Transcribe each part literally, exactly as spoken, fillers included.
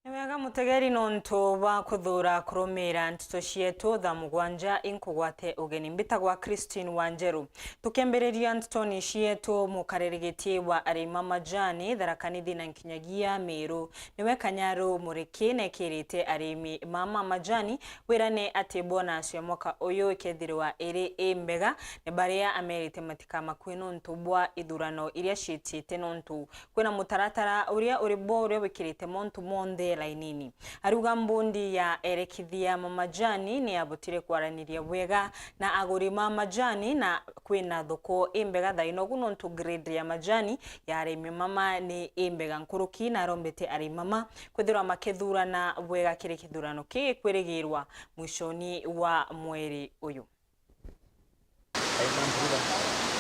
Ni wega mutegeri nontu bwa kuthuura kurumiira nteto cietu thaa mugwanja. Inkugwate ugeni. Mbitagwa Christine Wanjeru. Tukiambiriria ntetoni cietu, mukaririgitie wa arimi ma majani Tharaka Nithi na nkinyagia Meru, niwe Kanyaru Muriki, nekirite arimi ma ma majani wirane ati bonus ya mwaka uyu ikethirwa iri imbega, ni baria amerite matikamakue nontu bwa ithurano iria ciitite, nontu kwina mutaratara uria uri bo uria wikirite montu monthe lainini. Ariuga mbundi ya erekithia ma majani ni yabotire kwaraniria bwega na aguri ma majani, na kwina thoko imbega thaino ugu, nontu grade ya majani ya arimi mama ni imbega nkuruki, na arombete arimi mama kwithirwa makithurana bwega kiri kithurano kigikwirigirwa mwishoni wa mweri uyu.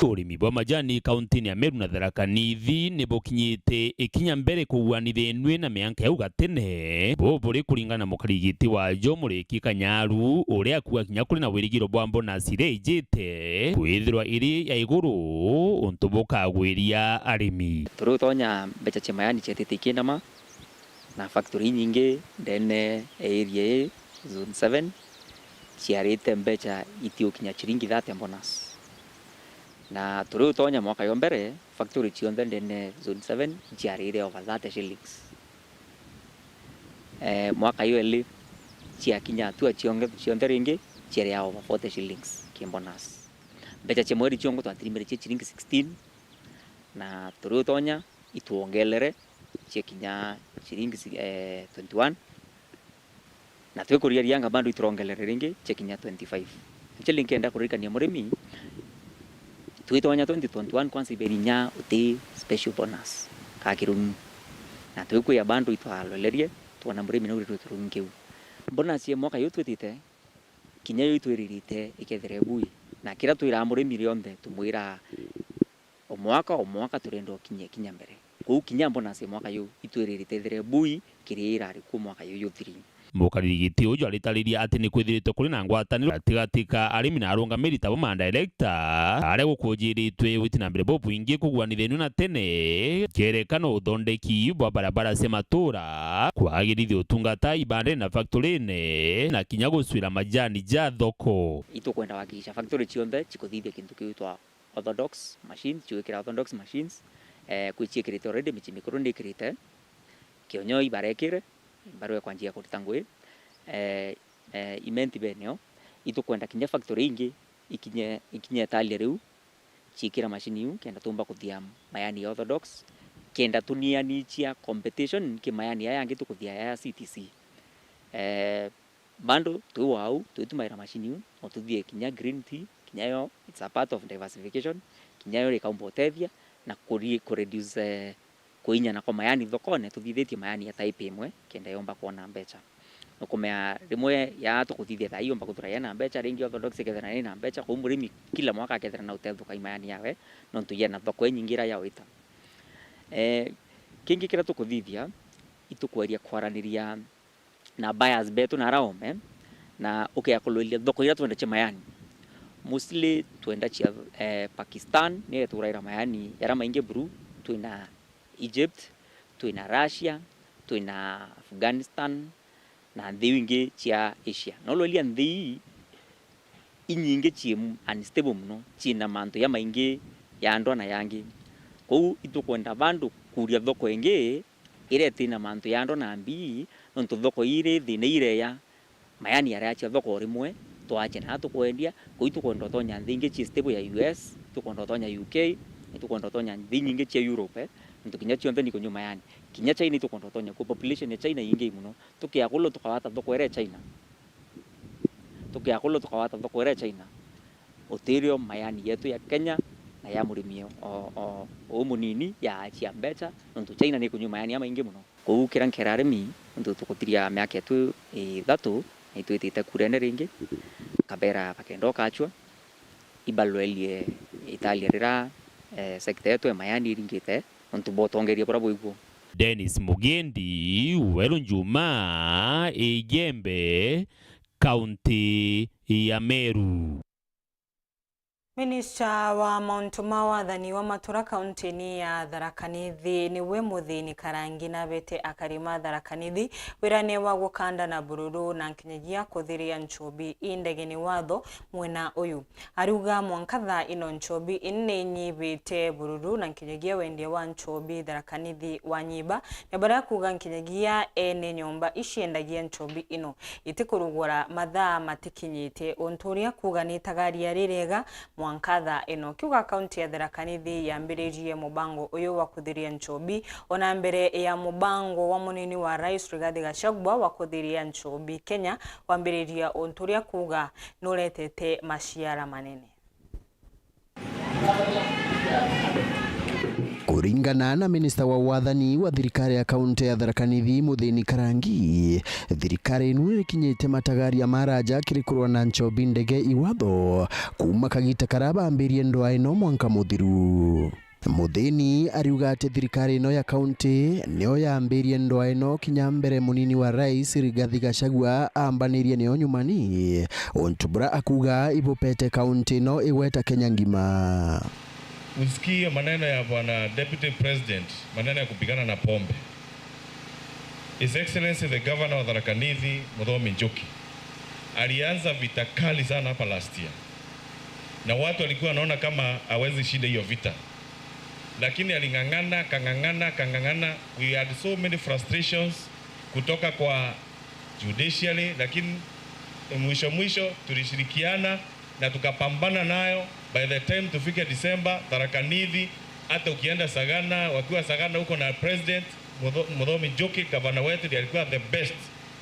Urimi bwa majani kauntiini ya Meru na Tharaka Nithi ni bukinyite ikinya mbere kuguanithenue na mianka ya au gatene. Buu buri kuringana na mukarigiti wajo Muriki Kanyaru, uria akuuga kinya kuri na wirigiro bwa bonus iria ijite kwithirwa iri ya iguru, untu bukagwiria arimi. Turi utonya mbeca cia majani cietite ikiinama, na factory inyingi ndene ya area ii, zone seven, ciarite mbeca itiukinya ciringi thirty bonus. Na turi utonya mwaka yo mbere, factory cionthe ndene zone seven ciarire over thirty shillings. Eh, mwaka yo eli, ciakinya hatua cionge-, cionthe ringi, ciaria over forty shillings ki bonus. Mbeca cia mweri ciongo twatirimire cia ciringi sixteen, na turi utonya itwongelere cia kinya ciringi si-, eh, twenty-one, na twikuriarianga bado iturongelere ringi cia kinya twenty-five. Actually, nkenda kuririkania murimi, twitonya twenty twenty-one kwanza iberi inya uti special bonus ka kirungu, na twikwia bado itwalolerie twona murimi naurirwe kirungu kiu. Bonus ya mwaka yu twitite kinya yo itwiririte ikethire bui, na kira twiraa murimi rionthe tumwira o mwaka o mwaka turenda ukinyia kinya mbere. Kwou kinya bonus ya mwaka yu itwiririte ithire bui kiri irari kuo mwaka yu juthiri. Mukariri giti uju aritariria ati ni kwithiritwe kuri na ngwataniro gatigati ka arimi na arungamiri tabo ma director, aria gukujiritwe witi na mbere bubwingi kuguanithenua na tene, kereka no uthondeki bwa barabara cia matura, kwagirithia utungata ibandene na factory-ine, na kinya gucwira majani ja thoko. Itukwenda kuhakikisha factory cionthe cikuthithia kintu kiu twa orthodox machines, ciwikira orthodox machines, eh, kwi ciikirite already, micii mikuru ni ikirite, kionyo ibarekire, ibarwe kwanjia kurita ngui, eh, eh, imenti beneo, itukwenda kinya factory ingi ikinye, ikinye italia riu, ciikira machine iu, kenda tumba kuthia mayani ya orthodox, kenda tunianichia competition ki mayani aya yangi tukuthia ya C T C. Eh, Bado twi wau, twitumaira machine iu, no tuthie kinya green tea, kinya yo, it's a part of diversification, kinya yo ikaumba utethia na kuri-, kureduce, eh, kuinyana kwa mayani thokone, tuthithitie mayani ya type imwe, kenda yomba kwona mbeca. Nukumea rimwe ya tukuthithia thaa ii yomba kuthura yena mbeca, ringi orthodox ikethira ina mbeca, kwou murimi kila mwaka akethira na utethuka i mayani yawe, nontu yena thoko inyingi ira yawita. Eh, kingi kiria tukuthithia, itukweria kwaraniria na buyers betu na ara oome, na ukea kulweliria thoko iria twendagia mayani. Mostly twendagia, eh, Pakistan, niyo ituraira mayani jaria maingi buru, twina Egypt, twina Russia, twina Afghanistan, na nthi iu ingi cia Asia. No lwelia nthi ii inyingi cii unstable muno, ciina mantu jamaingi ya ndwa na yangi. Kwou itukwenda bandu kuria thoko ingi iria itina mantu ya ndwa na mbii, nontu thoko ii iri thina ireya. Mayani jaria acia thoko o rimwe, twacia na tukwendia, kwou itukwenda utonya nthi ingi cii stable ya U S, itukwenda utonya U K, itukwenda utonya nthi inyingi cia Europe, eh, nontu kinya cionthe nikunyua mayani. Kinya China itukwenda utonya kuo, population ya China iingi muno. Tukiakulwa tukawata thoko iria ya China. Tukiakulwa tukawata thoko iria ya China. Utirio mayani yetu ya Kenya na ya murimi o, o, o uu munini ya acia mbeca, nontu China nikunyua mayani jamaingi muno. Kwou kiria nkera arimi, nontu tukuthiria miaka yetu ithatu, na itwitite kurene ringi, nkabera bakenda ukachua, ibalwelie italia rira, eh, sector yetu ya mayani iringite, nontu bwa utongeria buria bwiguo. Dennis Mugendi, Weru Njuma, Igembe, kaunti ya Meru. Minista wa mauntu ma wathani wa matura kaunti-ini ya Tharaka Nithi niwe Muthini Karangi nabete akari ma Tharaka Nithi wirane wa gukanda na bururu na nkinyagia kuthiria nchobi indegeni watho mwena uyu. Ariuga mwanka thaa ino nchobi ini ninyibite bururu na nkinyagia wendia wa nchobi Tharaka Nithi wanyiba, na baria kuuga nkinyagia ene nyomba iciendagia nchobi ino itikurugura mathaa matikinyite, untu uria kuuga ni itagaria ririega mwanka thaa ino. Kiuga kaunti ya Tharaka Nithi yambiririe mubango uyu wa kuthiria nchobi ona mbere ya mubango wa munini wa rais Rigathi Gachagua wa kuthiria nchobi Kenya wambiriria, untu uria kuuga nuretete maciara manene. Kuringana na minista wa wathani wa thirikari ya kaunti ya Tharaka Nithi, Muthini Karangi, thirikari ino nikinyite matagaria maraja kiri kurwa na nchobi ndege iwatho kuuma kagita karia bambirie ndwaa ino mwanka muthiru. Muthini ariuga ati thirikari ino ya kaunti niyo yambirie ndwaa ino kinya mbere munini wa rais Rigathi Gachagua ambanirie niyo nyumani, untu bura akuuga ibupete kaunti ino igweta Kenya ngima. Usikie maneno ya bwana Deputy President, maneno ya kupigana na pombe. His Excellency the Governor wa Tharaka Nithi, Muthomi Njuki, alianza vita kali sana hapa last year, na watu walikuwa wanaona kama hawezi shinda hiyo vita, lakini aling'ang'ana, kang'ang'ana, kang'ang'ana. We had so many frustrations kutoka kwa judiciary, lakini mwisho mwisho tulishirikiana na tukapambana nayo. By the time tufike December, Tharaka Nithi, hata ukienda Sagana, wakiwa Sagana huko na President Mutho-, Muthomi Njuki, gavana wetu, ndiye alikuwa the best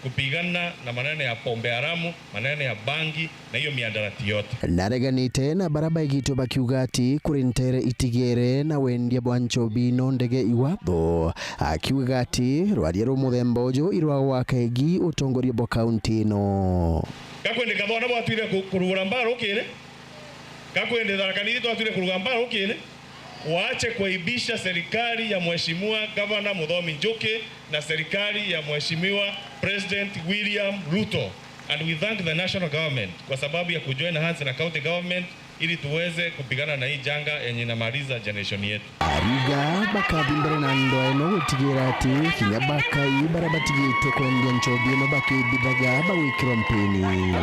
kupigana na maneno ya pombe haramu, maneno ya bangi na hiyo miadarati yote. Nareganite na bara baigitwe bakiuga ati kuri ntere itigere na wendia bwa nchobi no ndege iwatho, akiuga ati rwaria rwa muthemba uju irwa gwaka egi utongoria bwa kaunti ino. Gakwende kathona bwatwire ku-, kurugura mbara ukiri? Gakwende Tharaka Nithi twatwire kurugura mbara ukiri? Waache kuaibisha serikali ya Mheshimiwa Gavana Muthomi Njuki na serikali ya Mheshimiwa President William Ruto. And we thank the national government kwa sababu ya kujoin hands na county government ili tuweze kupigana na hii janga yenye inamaliza generation yetu. Ariga bakathi mbere na ndwaa ino gutigira ati kinya bakai baria batigite kwendia nchobi ino bakibithaga bagwikirwa mpini.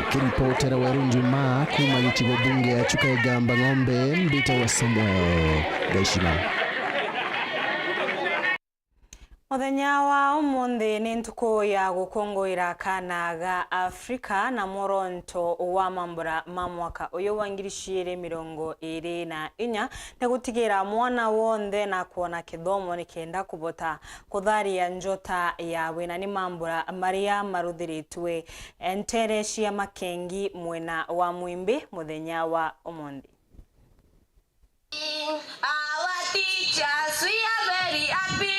Nkiripotera Weru Njuma kuuma gicigo bunge ya Chuka Igamba Ng'ombe, mbitagwa Samuel Gaishima. Muthenya wa umunthi ni ntuku ya gukunguira kaana ga Afrika, na mworonto wa mambura ma mwaka uyu wa ngiri ciiri mirongo iiri na inya ni gutigira mwana wonthe na kwona kithomo nikenda kubota kutharia njota yawe, na ni mambura maria maruthiritwe ntere cia Makengi mwena wa Mwimbi muthenya wa umunthi. Our teachers, we are very happy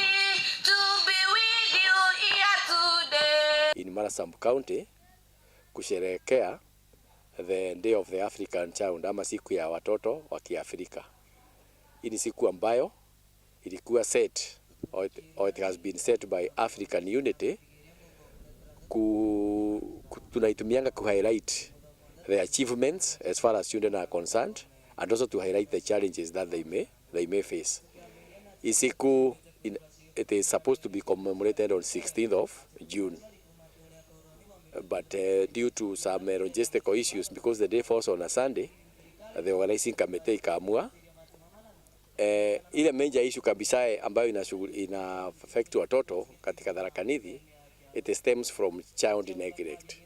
to be with you here today. In Mara Sub County, kusherehekea the Day of the African Child, ama siku ya watoto wa Kiafrika. Hii ni siku ambayo ilikuwa set, or it, or it has been set by African Unity, ku, ku, tunaitumianga ku highlight the achievements as far as children are concerned, and also to highlight the challenges that they may, they may face. Hii siku in, it is supposed to be commemorated on sixteenth of June. But, uh, due to some, uh, logistical issues, because the day falls on a Sunday, the organizing committee ikaamua, eh, ile major issue kabisa, eh, ambayo inashughul-, ina affect watoto katika Tharaka Nithi, it stems from child neglect.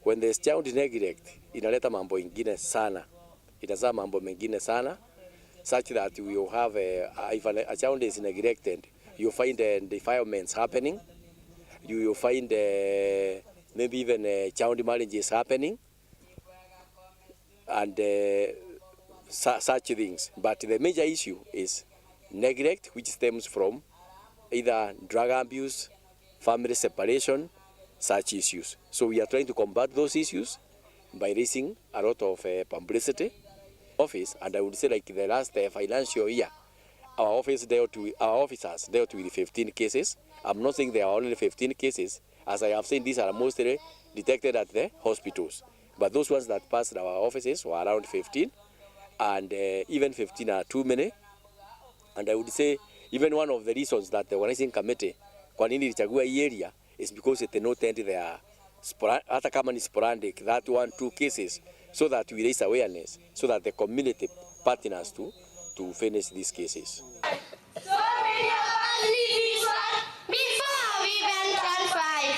When there's child neglect, inaleta mambo ingine sana. Inazaa mambo mengine sana, such that we will have a, a, if a, a child is neglected, you find, uh, defilements happening, you will find, uh, maybe even, uh, child marriage is happening, and, uh, su-, such things. But the major issue is neglect, which stems from either drug abuse, family separation, such issues. So we are trying to combat those issues by raising a lot of, uh, publicity. Office, and I would say, like, the last, uh, financial year, our office dealt with, our officers dealt with fifteen cases. I'm not saying there are only fifteen cases. As I have said, these are mostly detected at the hospitals. But those ones that passed our offices were around fifteen. and, uh, even fifteen are too many. And I would say even one of the reasons that the organizing committee kwa nini ilichagua hii area is because it noted there are spora-, hata kama ni sporadic, that one, two cases, so that we raise awareness, so that the community partners to, to finish these cases. So many of us need this one before we even turn five.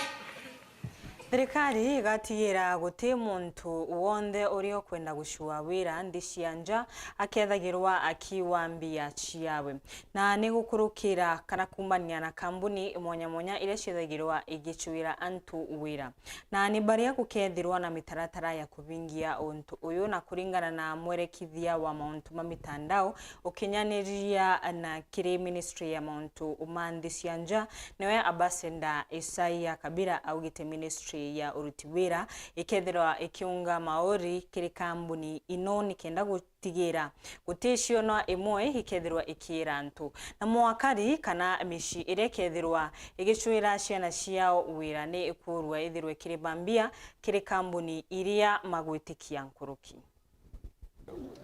Thirikari igatigira guti muntu wonthe uria ukwenda gucua wira nthi cia nja akethagirwa akiwa mbia ciawe, na ni gukurukira kana kuumania na kambuni mwanya mwanya iria ciethagirwa igicuira antu wira. Na ni baria gukethirwa na mitaratara ya kubingia untu uyu, na kuringana na mwerekithia wa mauntu ma mitandao, ukinyaniria na kiri Ministry ya Mauntu ma Nthi cia Nja, niwe Ambassador Isaiah Kabira augite Ministry ya Uruti Wira ikethirwa ikiunga mauri kiri kambuni ino nikenda gutigira guti ciono imwe ikethirwa ikiira antu. Na mwakari kana mici iria ikethirwa igicwira ciana ciao wira ni ikurua ithirwe kiri bambia kiri kambuni iria magwitikia nkuruki.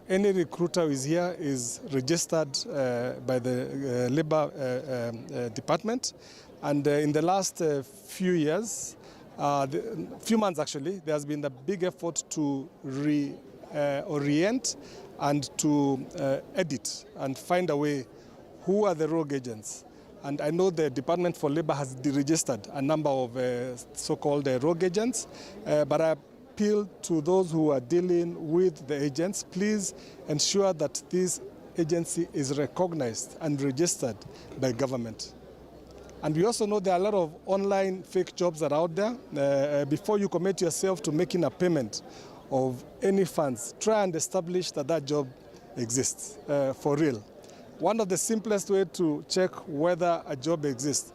Any recruiter who is here is registered, uh, by the, uh, Labour, uh, um, uh, Department, and, uh, in the last, uh, few years, uh, the, few months actually, there has been a big effort to re-, uh, orient and to, uh, edit and find a way who are the rogue agents. And I know the Department for Labour has deregistered a number of, uh, so-called, uh, rogue agents, uh, but I appeal to those who are dealing with the agents, please ensure that this agency is recognized and registered by government. And we also know there are a lot of online fake jobs that are out there. Uh, uh, before you commit yourself to making a payment of any funds, try and establish that that job exists, uh, for real. One of the simplest way to check whether a job exists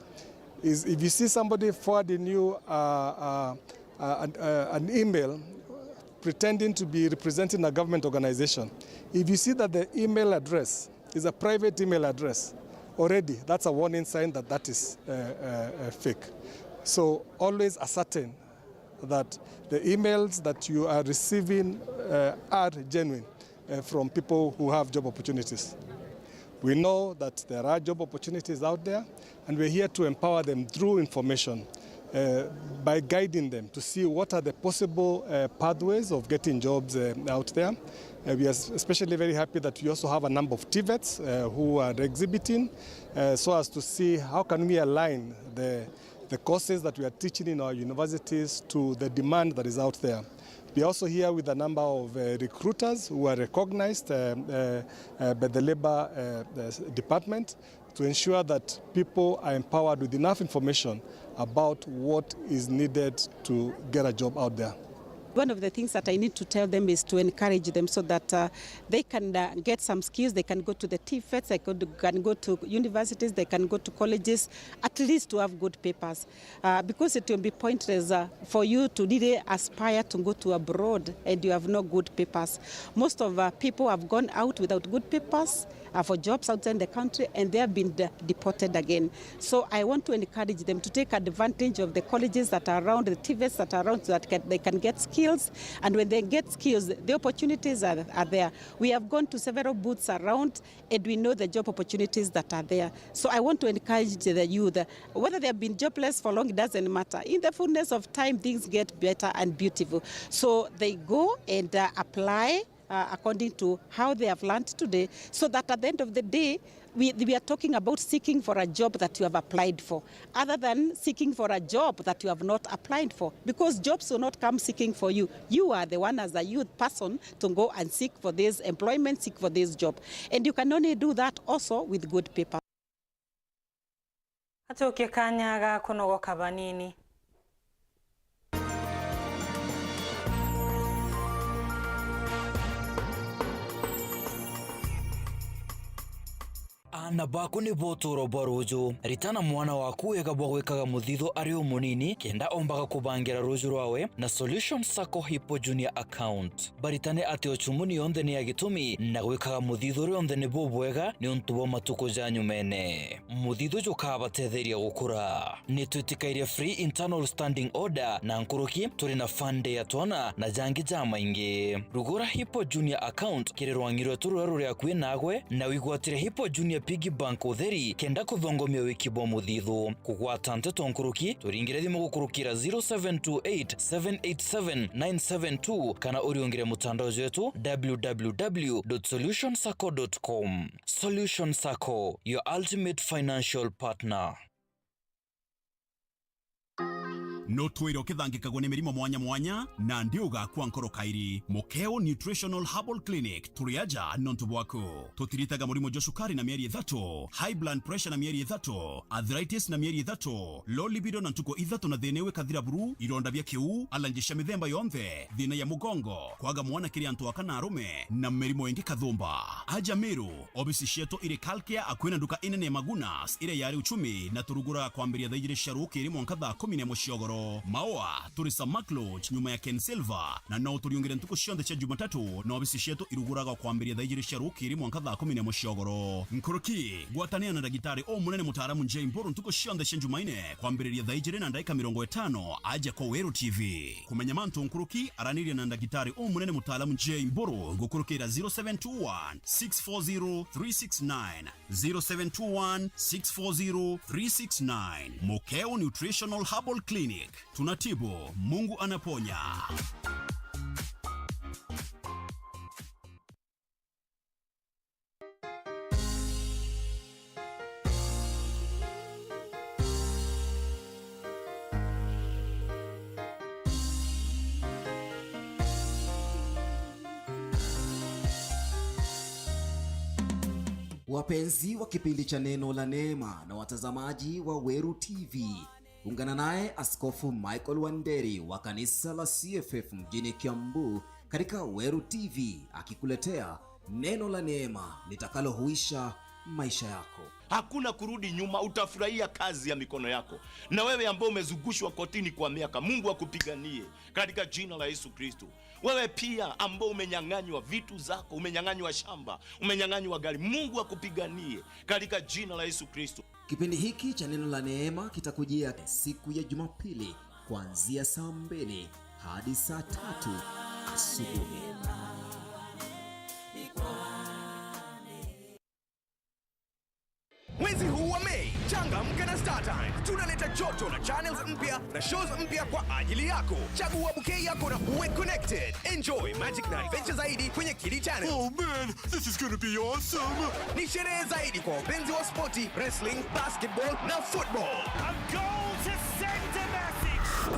is if you see somebody forwarding you, uh, uh, uh, an, uh, an email pretending to be representing a government organization. If you see that the email address is a private email address, already that's a warning sign that that is, uh, uh, uh, fake. So always ascertain that the emails that you are receiving, uh, are genuine, uh, from people who have job opportunities. We know that there are job opportunities out there, and we're here to empower them through information, uh, by guiding them to see what are the possible, uh, pathways of getting jobs, uh, out there. Uh, we are s-, especially very happy that we also have a number of TVETs, uh, who are exhibiting, uh, so as to see how can we align the the courses that we are teaching in our universities to the demand that is out there. We are also here with a number of, uh, recruiters who are recognized, uh, uh, uh, by the Labour, uh, uh, Department to ensure that people are empowered with enough information about what is needed to get a job out there. One of the things that I need to tell them is to encourage them so that, uh, they can, uh, get some skills, they can go to the TVETs, they could, can go to universities, they can go to colleges, at least to have good papers. Uh, because it will be pointless, uh, for you to really aspire to go to abroad and you have no good papers. Most of, uh, people have gone out without good papers, uh, for jobs outside the country, and they have been de-, deported again. So I want to encourage them to take advantage of the colleges that are around, the TVETs that are around, so that can, they can get skills. And when they get skills, the opportunities are, are there. We have gone to several booths around, and we know the job opportunities that are there. So I want to encourage the youth, uh, whether they have been jobless for long, it doesn't matter. In the fullness of time, things get better and beautiful. So they go and, uh, apply, uh, according to how they have learned today, so that at the end of the day, we, we are talking about seeking for a job that you have applied for, other than seeking for a job that you have not applied for, because jobs will not come seeking for you. You are the one as a youth person to go and seek for this employment, seek for this job. And you can only do that also with good paper. Atukie kanya ga kunogoka banini. Na baku nibo utuuro bwa ruuju. Ritana mwana waku wega bwa gwikaga muthithu ari umunini, kenda ombaga kubangira ruuju rwawe na Solution Sacco Hippo Junior Account. Baritane ati ucumuni yonthe ni ya gitumi, na gwikaga muthithu rionthe ni bubwega niuntu bwa matuku ja nyumene. Muthithu jukabatetheria gukura. Nitwitikairie free internal standing order na nkuruki, turi na fund ya twana na jangi jamaingi. Rugura Hippo Junior Account kiri rwangi rwetu ruria ruri akui nagwe, na wigwatire Hippo Junior Piggy Bank utheri, kenda kuthongomia wiki bwa muthithu. Kugwata nteto nkuruki, turingire thimu gukurukira zero seven two eight, seven eight seven, nine seven two, kana uriungire mutandao jwetu, w w w dot solution sacco dot com. Solution Sacco, your ultimate financial partner. Nutwire ukithangikagwa ni mirimo mwanya mwanya, nandi ugakua nkoro kairi. Mukeo Nutritional Herbal Clinic, turi aja nontu bwaku. Tutiritaga murimo jwa cukari na mieri ithatu, high blood pressure na mieri ithatu, arthritis na mieri ithatu, low libido na ntuku ithatu na thina iu ikathira buru, ironda bia kiu, allergy cia mithemba yonthe, thina ya mugongo, kwaga mwana kiri antu aka na arume, na mirimo ingi kathumba. Aja Meru, obisi cietu iri Kalkia akui na nduka inene ya Magunas iria yari Uchumi, na turuguraga kwambiria thaa ijiri cia rukiri mwanka thaa kumi na imwe cia ugoro. Maua, turi Samak Lodge nyuma ya Ken Silver, na no uturiungire ntuku cionthe cia Jumatatu, na obisi cietu iruguraga kwambiria thaa ijiri cia rukiri mwanka thaa kumi na imwe cia ugoro. Nkuruki, gwatanira na ndagitari umunene mutaaramu Jay Mburu ntuku cionthe cia Jumaine kwambiriria thaa ijiri na ndaika mirongo itano aja kwa Weru T V. Kumenya mantu nkuruki, araniria na ndagitari umunene mutaaramu Jay Mburu gukurukira zero seven two one, six four zero, three six nine. zero seven two one, six four zero, three six nine. Mukeo Nutritional Herbal Clinic. Tunatibu, Mungu anaponya. Wapenzi wa kipindi cha Neno la Neema na watazamaji wa Weru T V, ungana naye Askofu Michael Wanderi wa kanisa la C F F mjini Kiambu katika Weru T V akikuletea neno la neema litakalohuisha maisha yako. Hakuna kurudi nyuma, utafurahia kazi ya mikono yako. Na wewe ambao umezungushwa kotini kwa miaka, Mungu akupiganie katika jina la Yesu Kristo. Wewe pia ambao umenyang'anywa vitu zako, umenyang'anywa shamba, umenyang'anywa gari, Mungu akupiganie katika jina la Yesu Kristo. Kipindi hiki cha Neno la Neema kitakujia siku ya Jumapili kuanzia saa mbili hadi saa tatu asubuhi. Mwezi huu wa Mei, changamka na StarTimes. Tunaleta joto la channels mpya na shows mpya kwa ajili yako. Chagua bouquet yako na uwe connected. Enjoy magic na adventure zaidi kwenye Kidi Channel. Oh man, this is gonna be awesome! Ni sherehe zaidi kwa wapenzi wa spoti, wrestling, basketball na football. A goal to send a message.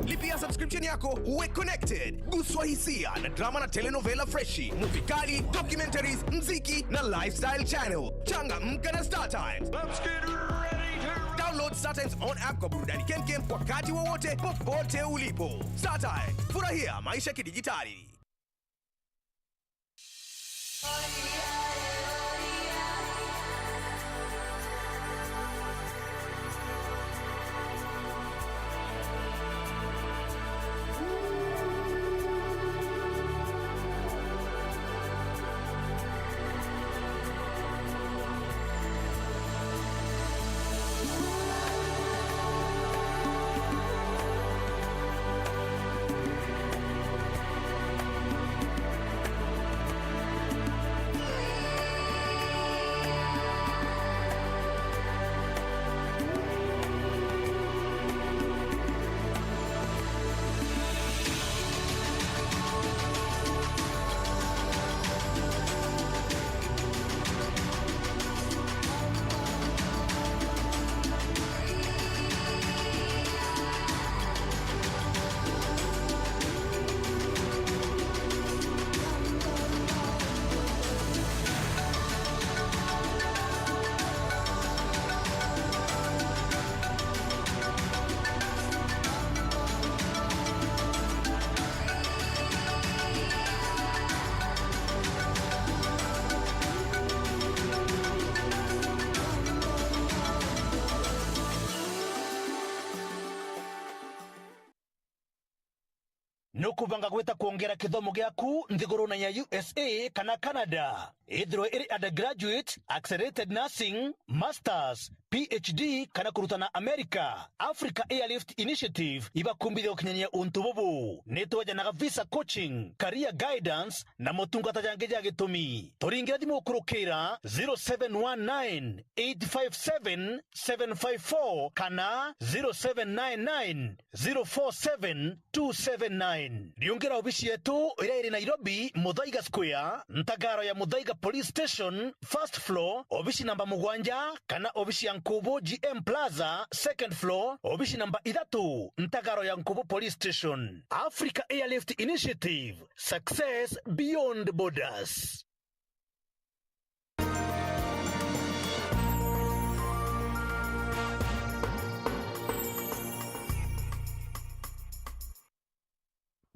Lipia subscription yako, uwe connected. Guswa hisia na drama na telenovela freshi, movie kali, documentaries, mziki na lifestyle channel. Changamka na StarTimes. Let's get ready to Download StarTimes on app kwa burudani kemkem wakati wowote, popote ulipo. StarTimes, furahia maisha kidijitali. Nukubanga gwita kwongera kithomo giaku nthigurune ya U S A kana Canada? Ithirwe iri undergraduate, accelerated nursing, masters, P H D kana kurutana America, Africa Airlift Initiative ibakumbithia gukinyania untu bubu. Nitwejanaga visa coaching, career guidance na motungata jangi ja gitumi. Turingire thimu gukurukira zero seven one nine, eight five seven, seven five four kana zero seven nine nine, zero four seven, two seven nine. Riungira obici yetu iria iri Nairobi, Muthaiga Square, ntagaro ya Muthaiga Police Station, first floor, obici namba mugwanja, kana obici ya Nkubu G M Plaza, second floor, obici namba ithatu, ntagaro ya Nkubu Police Station. Africa Airlift Initiative, success beyond borders.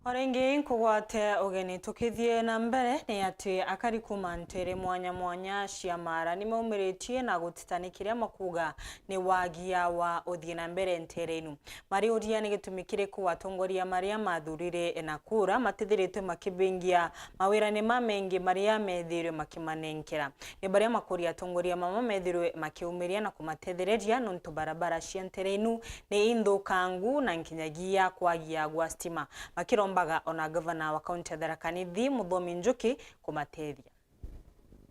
O ringi nkugwate ugeni. Tukithie na mbere, ni ati akari kuuma nteere mwanya mwanya cia Mara ni maumiritie na gutitanikiria makuuga ni wagia wa uthii na mbere nteere inu. Mariuria ni gitumi kiriku atongoria maria mathurire na kura matithiritwe makibingia mawirane mamaingi maria methirwe makimanenkera. Ni baria makuria atongoria mama methirwe makiumiria na kumatethereria, nontu barabara cia nteere inu ni inthukangu na nkinyagia kwagia gwa stima. Makirombaga ona gavana wa kaunti ya Tharaka Nithi, Muthomi Njuki, kumatethia.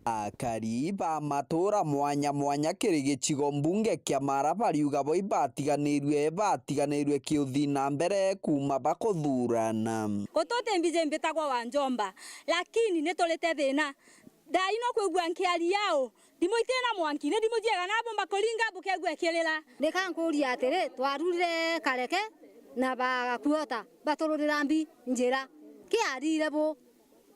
Akari ba matuura mwanya mwanya kiri gicigo mbunge kia Mara bariuga bo ibatiganirue, batiganirue kiuthii na mbere kuuma bakuthurana. Gututi mbiji mbitagwa wa njomba, lakini ni turite thina. Thaa ino kwigua nkiaria u, ndimu itina mwanki, ni ndimu ciega na bumba kuringa bukegua ikirira. Nika nkuria atiri, twarurire Kareke na ba Gakuota batururira mbi njira, kiarire bu?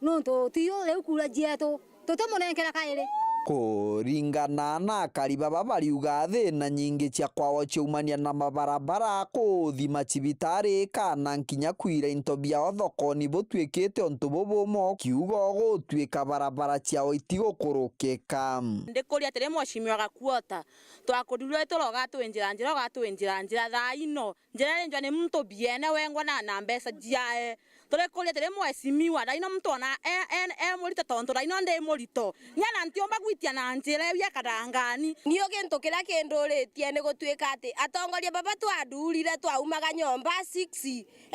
Nontu tiyo riu kura cietu tutimunenkera kairi. Kuringana na akari baba bariuga thina nyingi cia kwao ciaumania na mabarabara, kuthima cibitari, kana nkinya kwira into biao thokoni butuikite untu bubumo, kiugo gutuika barabara ciao itigukurukika. Ndikuria atiri, Mheshimiwa Gakuota, twakurirwe turoga twinjira njira, ugatwinjira njira thaa ino. Njira irinjwa ni muntu biene wengwa na, na mbeca ciae. Turikuria atiri, Mheshimiwa, thaa ino muntu ona e, e, e murito, tontu thaa ino ndi murito. Nya na ntiumba gwitia na njira iu ya kadangani. Niu gintu kiria kinduritie ni gutuika ati atongoria baba twathurire twaumaga nyomba six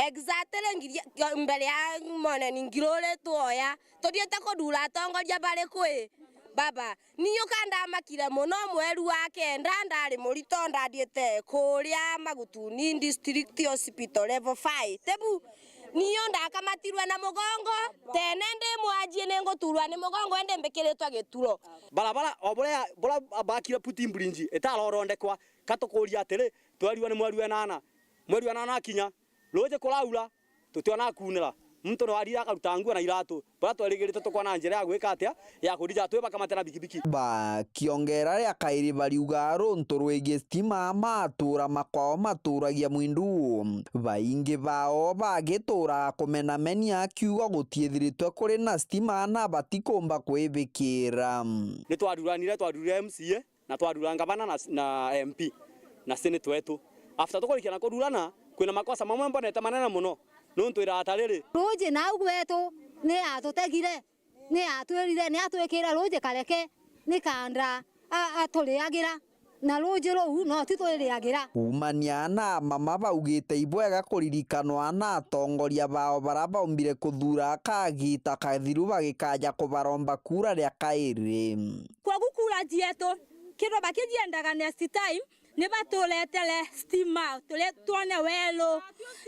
exactly ngiri, mbere ya moneni ngiruri twoya. Tuthiite kuthura atongoria bariku i? Baba, niu ka ndamakire mono, mweri wa kenda ndari murito, ndathiite kuria Magutuni District Hospital level five. Tebu, niu ndakamatirwe na mugongo, tene ndi mwajie ni nguturwa ni mugongo, indi mbikiritwe gituro. Barabara o buria, buria bakire footbridge itarorondekwa, ka tukuria atiri, twerua ni mweri wa enana. Mweri wa enana akinya, ruuji kuraura, tutiona kuunira. Muntu no athire akaruta nguo na iratu, baria twerigirite tukoona njira ya gwika atia, ya kuthija twi bakamate na bikibiki. Bakiongera ria kairi bariuga runtu rwigii stima, matuura makwao maturagia mwindu. Baingi bao bagituura kumenamenia kiugo gutiithiritwe kuri na stima na batikumba kwibikira. Ni twaruranire, twaruranire M C A, na twathura ngavana na, na M P na seneta wetu. After tukurikia na kuthurana, kwina makosa mamwe mbonete manene mono, nontu irata riri. Ruuji nau gwetu ni atutegire, ni atwirire, ni atwikire ruuji Kareke, ni kanda a-, aturiagira, na ruuji ruu no ti twiriagira. Kuumania na mama baugite ibwega kuririkanwa na atongoria bao baria baumbire kuthura kagiita kathiru bagikaja kubaromba kura ria kairi. Kwogu kura cietu, kethirwa bakijiendaga next time, ni baturetere stima, turi-, twone weru,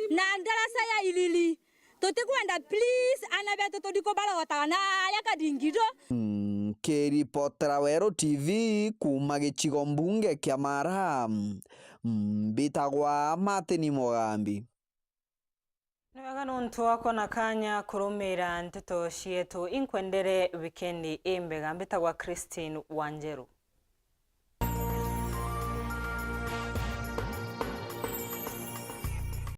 na ndaraca ya Ilili. Tutikwenda, please, aana betu tuthi kubarogotaga na aria Kadingido. Nkiripotera Weru T V kuuma gicigo mbunge kia Mara, mbitagwa Martin Mugambi. Ni wega nontu wakwa na kanya kurumira nteto cietu. Inkwendere wikendi imbega. Mbitagwa Christine Wanjeru.